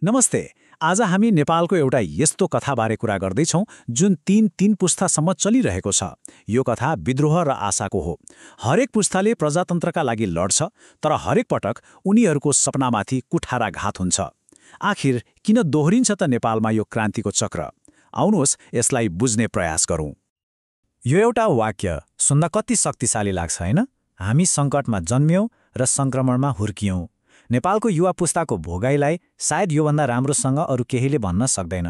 नमस्ते। आज हामी नेपालको एउटा यस्तो कथाबारे कुरा गर्दैछौँ जुन तीन पुस्तासम्म चलिरहेको छ। यो कथा विद्रोह र आशाको हो। हरेक पुस्ताले प्रजातन्त्रका लागि लड्छ, तर हरेक पटक उनीहरूको सपनामाथि कुठाराघात हुन्छ। आखिर किन दोहोरिन्छ त नेपालमा यो क्रान्तिको चक्र? आउनुहोस् यसलाई बुझ्ने प्रयास गरौँ। यो एउटा वाक्य सुन्दा कति शक्तिशाली लाग्छ हैन? हामी सङ्कटमा जन्म्यौं र सङ्क्रमणमा हुर्कियौं। नेपालको युवा पुस्ताको भोगाईलाई सायद योभन्दा राम्रोसँग अरू केहीले भन्न सक्दैन।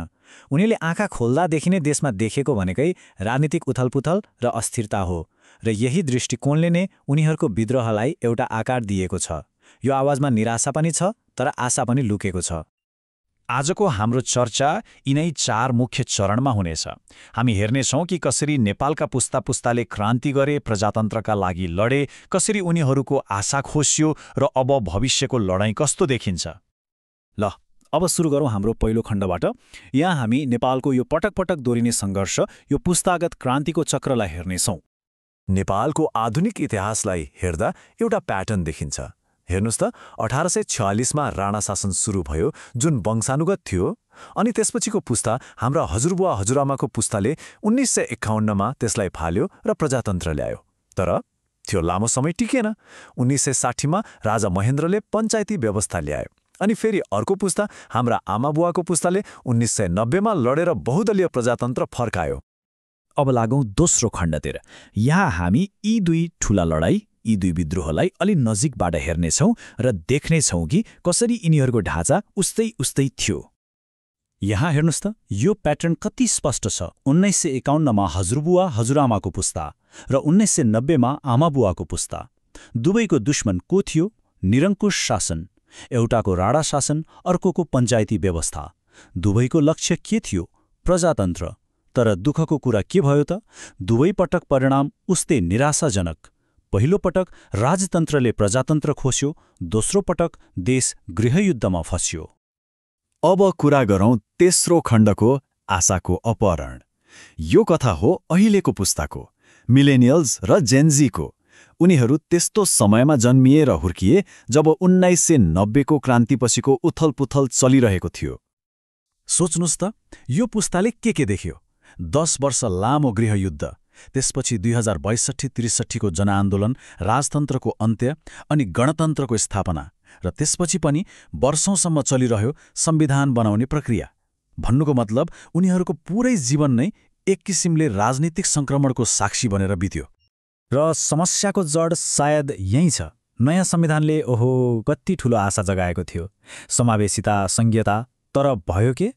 उनीहरूले आँखा खोल्दादेखि नै देशमा देखेको भनेकै राजनीतिक उथलपुथल र अस्थिरता हो, र यही दृष्टिकोणले नै उनीहरूको विद्रोहलाई एउटा आकार दिएको छ। यो आवाजमा निराशा पनि छ, तर आशा पनि लुकेको छ। आजको हाम्रो चर्चा यिनै चार मुख्य चरणमा हुनेछ। हामी हेर्नेछौँ कि कसरी नेपालका पुस्ताले क्रान्ति गरे, प्रजातन्त्रका लागि लडे, कसरी उनीहरूको आशा खोसियो र अब भविष्यको लडाईँ कस्तो देखिन्छ। ल, अब सुरु गरौँ हाम्रो पहिलो खण्डबाट। यहाँ हामी नेपालको यो पटक पटक दोहोरिने सङ्घर्ष, यो पुस्तागत क्रान्तिको चक्रलाई हेर्नेछौँ। नेपालको आधुनिक इतिहासलाई हेर्दा एउटा प्याटर्न देखिन्छ। हेर्नुस् त, 1846मा राणा शासन सुरु भयो, जुन वंशानुगत थियो। अनि त्यसपछिको पुस्ता, हाम्रा हजुरबुवा हजुरआमाको पुस्ताले 1951मा त्यसलाई फाल्यो र प्रजातन्त्र ल्यायो। तर त्यो लामो समय टिकेन। 1960मा राजा महेन्द्रले पञ्चायती व्यवस्था ल्यायो। अनि फेरि अर्को पुस्ता, हाम्रा आमाबुवाको पुस्ताले 1990मा लडेर बहुदलीय प्रजातन्त्र फर्कायो। अब लागौँ दोस्रो खण्डतिर। यहाँ हामी यी दुई ठूला लडाईँ, यी दुई विद्रोहलाई अलि नजिकबाट हेर्नेछौँ र देख्नेछौँ कि कसरी यिनीहरूको ढाँचा उस्तै थियो। यहाँ हेर्नुस् त, यो प्याटर्न कति स्पष्ट छ। 1951मा हजुरबुवा हजुरआमाको पुस्ता र 1990मा आमाबुवाको पुस्ता। दुवैको दुश्मन को थियो? निरङ्कुश शासन। एउटाको राणा शासन, अर्कोको पञ्चायती व्यवस्था। दुवैको लक्ष्य के थियो? प्रजातन्त्र। तर दुःखको कुरा के भयो त? दुवै पटक परिणाम उस्तै निराशाजनक। पहिलो पटक राजतन्त्रले प्रजातन्त्र खोस्यो, दोस्रो पटक देश गृहयुद्धमा फस्यो। अब कुरा गरौँ तेस्रो खण्डको, आशाको अपहरण। यो कथा हो अहिलेको पुस्ताको, मिलेनियल्स र जेनजीको। उनीहरू त्यस्तो समयमा जन्मिए र हुर्किए जब 1990को क्रान्तिपछिको उथलपुथल चलिरहेको थियो। सोच्नुस् त, यो पुस्ताले के देख्यो? 10 वर्ष लामो गृहयुद्ध, त्यसपछि 2062-63को जनआन्दोलन, राजतन्त्रको अन्त्य अनि गणतन्त्रको स्थापना, र त्यसपछि पनि वर्षौंसम्म चलिरह्यो संविधान बनाउने प्रक्रिया। भन्नुको मतलब उनीहरूको पुरै जीवन नै एक किसिमले राजनीतिक सङ्क्रमणको साक्षी बनेर बित्यो। र समस्याको जड सायद यही छ। नयाँ संविधानले कति ठूलो आशा जगाएको थियो, समावेशिता, संघीयता। तर भयो के?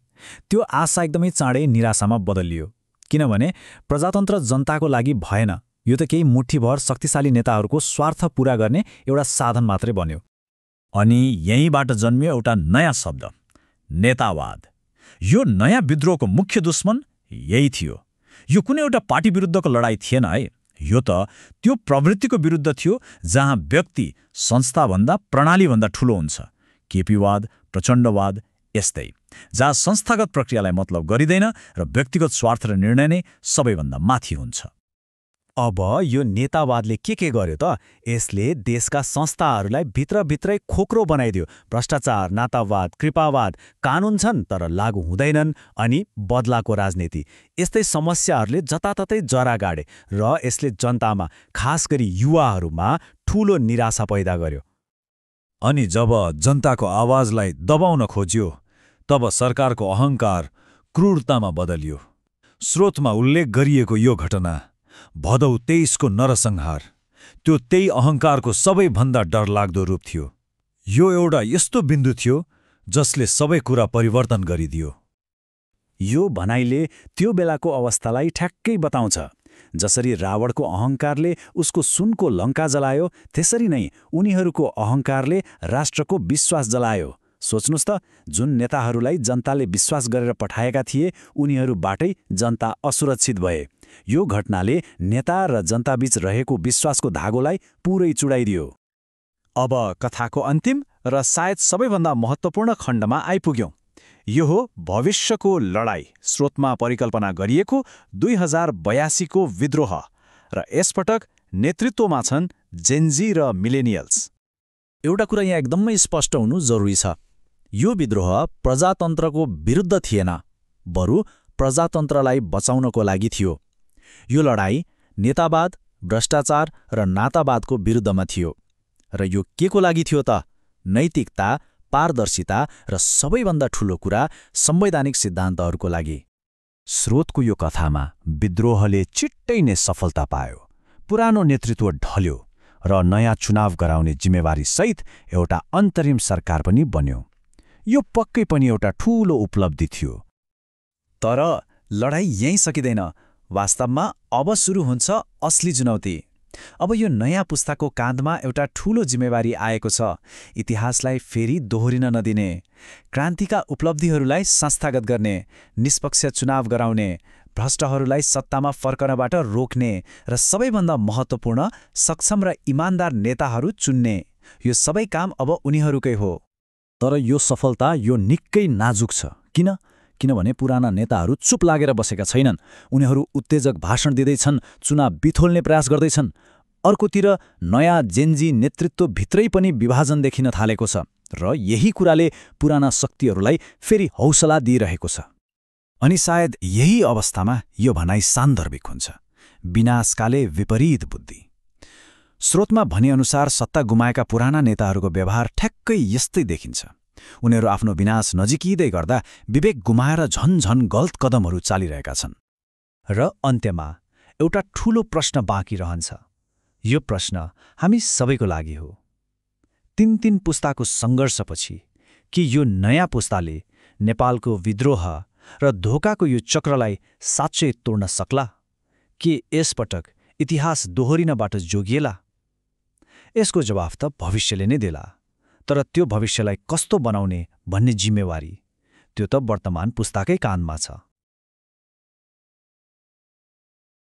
त्यो आशा एकदमै चाँडै निराशामा बदलियो। किनभने प्रजातन्त्र जनताको लागि भएन, यो त केही मुठ्ठीभर शक्तिशाली नेताहरूको स्वार्थ पूरा गर्ने एउटा साधन मात्रै बन्यो। अनि यहीँबाट जन्मियो एउटा नयाँ शब्द, नेतावाद। यो नयाँ विद्रोहको मुख्य दुश्मन यही थियो। यो कुनै एउटा पार्टी विरुद्धको लडाईँ थिएन है। यो त त्यो प्रवृत्तिको विरुद्ध थियो जहाँ व्यक्ति संस्थाभन्दा प्रणालीभन्दा ठूलो हुन्छ। केपीवाद, प्रचण्डवाद, यस्तै, जहाँ संस्थागत प्रक्रियालाई मतलब गरिँदैन र व्यक्तिगत स्वार्थ र निर्णय नै सबैभन्दा माथि हुन्छ। अब यो नेतावादले के गर्यो त? यसले देशका संस्थाहरूलाई भित्रभित्रै खोक्रो बनाइदियो। भ्रष्टाचार, नातावाद, कृपावाद, कानुन छन् तर लागू हुँदैनन्, अनि बदलाको राजनीति। यस्तै समस्याहरूले जताततै जरा गाडे र यसले जनतामा, खास गरी युवाहरूमा ठूलो निराशा पैदा गर्यो। अनि जब जनताको आवाजलाई दबाउन खोजियो, तब सरकारको अहङ्कार क्रूरतामा बदलियो। स्रोतमा उल्लेख गरिएको यो घटना, भदौ 23को नरसंहार, त्यो त्यही अहङ्कारको सबैभन्दा डरलाग्दो रूप थियो। यो एउटा यस्तो बिन्दु थियो जसले सबै कुरा परिवर्तन गरिदियो। यो भनाइले त्यो बेलाको अवस्थालाई ठ्याक्कै बताउँछ। जसरी रावणको अहङ्कारले उसको सुनको लङ्का जलायो, त्यसरी नै उनीहरूको अहङ्कारले राष्ट्रको विश्वास जलायो। सोच्नुस् त, जुन नेताहरूलाई जनताले विश्वास गरेर पठाएका थिए, उनीहरूबाटै जनता असुरक्षित भए। यो घटनाले नेता र जनताबीच रहेको विश्वासको धागोलाई पुरै चुडाइदियो। अब कथाको अन्तिम र सायद सबैभन्दा महत्त्वपूर्ण खण्डमा आइपुग्यौं। यो हो भविष्यको लडाईँ। स्रोतमा परिकल्पना गरिएको 2082को विद्रोह, र यसपटक नेतृत्वमा छन् जेनजी र मिलेनियल्स। एउटा कुरा यहाँ एकदमै स्पष्ट हुनु जरुरी छ। यो विद्रोह प्रजातन्त्रको विरुद्ध थिएन, बरु प्रजातन्त्रलाई बचाउनको लागि थियो। यो लडाईँ नेतावाद, भ्रष्टाचार र नातावादको विरुद्धमा थियो। र यो केको लागि थियो त? नैतिकता, पारदर्शिता र सबैभन्दा ठूलो कुरा संवैधानिक सिद्धान्तहरूको लागि। स्रोतको यो कथामा विद्रोहले छिट्टै नै सफलता पायो। पुरानो नेतृत्व ढल्यो र नयाँ चुनाव गराउने जिम्मेवारीसहित एउटा अन्तरिम सरकार पनि बन्यो। यो पक्कै पनि एउटा ठूलो उपलब्धि थियो। तर लडाईँ यहीँ सकिँदैन। वास्तवमा अब सुरु हुन्छ असली चुनौती। अब यो नयाँ पुस्ताको काँधमा एउटा ठूलो जिम्मेवारी आएको छ, इतिहासलाई फेरि दोहोरिन नदिने, क्रान्तिका उपलब्धिहरूलाई संस्थागत गर्ने, निष्पक्ष चुनाव गराउने, भ्रष्टहरूलाई सत्तामा फर्कनबाट रोक्ने र सबैभन्दा महत्त्वपूर्ण सक्षम र इमान्दार नेताहरू चुन्ने। यो सबै काम अब उनीहरूकै हो। तर यो सफलता यो निकै नाजुक छ। किनभने पुराना नेताहरू चुप लागेर बसेका छैनन्। उनीहरू उत्तेजक भाषण दिँदैछन्, चुनाव बिथोल्ने प्रयास गर्दैछन्। अर्कोतिर नयाँ जेन्जी नेतृत्वभित्रै पनि विभाजन देखिन थालेको छ र यही कुराले पुराना शक्तिहरूलाई फेरि हौसला दिइरहेको छ। अनि सायद यही अवस्थामा यो भनाइ सान्दर्भिक हुन्छ, विनाशकाले विपरीत बुद्धि। स्रोतमा भनिअनुसार सत्ता गुमाएका पुराना नेताहरूको व्यवहार ठ्याक्कै यस्तै देखिन्छ। उनीहरू आफ्नो विनाश नजिकिँदै गर्दा विवेक गुमाएर झन गलत कदमहरू चालिरहेका छन्। र अन्त्यमा एउटा ठूलो प्रश्न बाँकी रहन्छ। यो प्रश्न हामी सबैको लागि हो। 3 पुस्ताको सङ्घर्षपछि के यो नयाँ पुस्ताले नेपालको विद्रोह र धोकाको यो चक्रलाई साँच्चै तोड्न सक्ला? के यसपटक इतिहास दोहोरिनबाट जोगिएला? यसको जवाफ त भविष्यले नै देला। तर त्यो भविष्यलाई कस्तो बनाउने भन्ने जिम्मेवारी त्यो त वर्तमान पुस्ताकै काँधमा छ।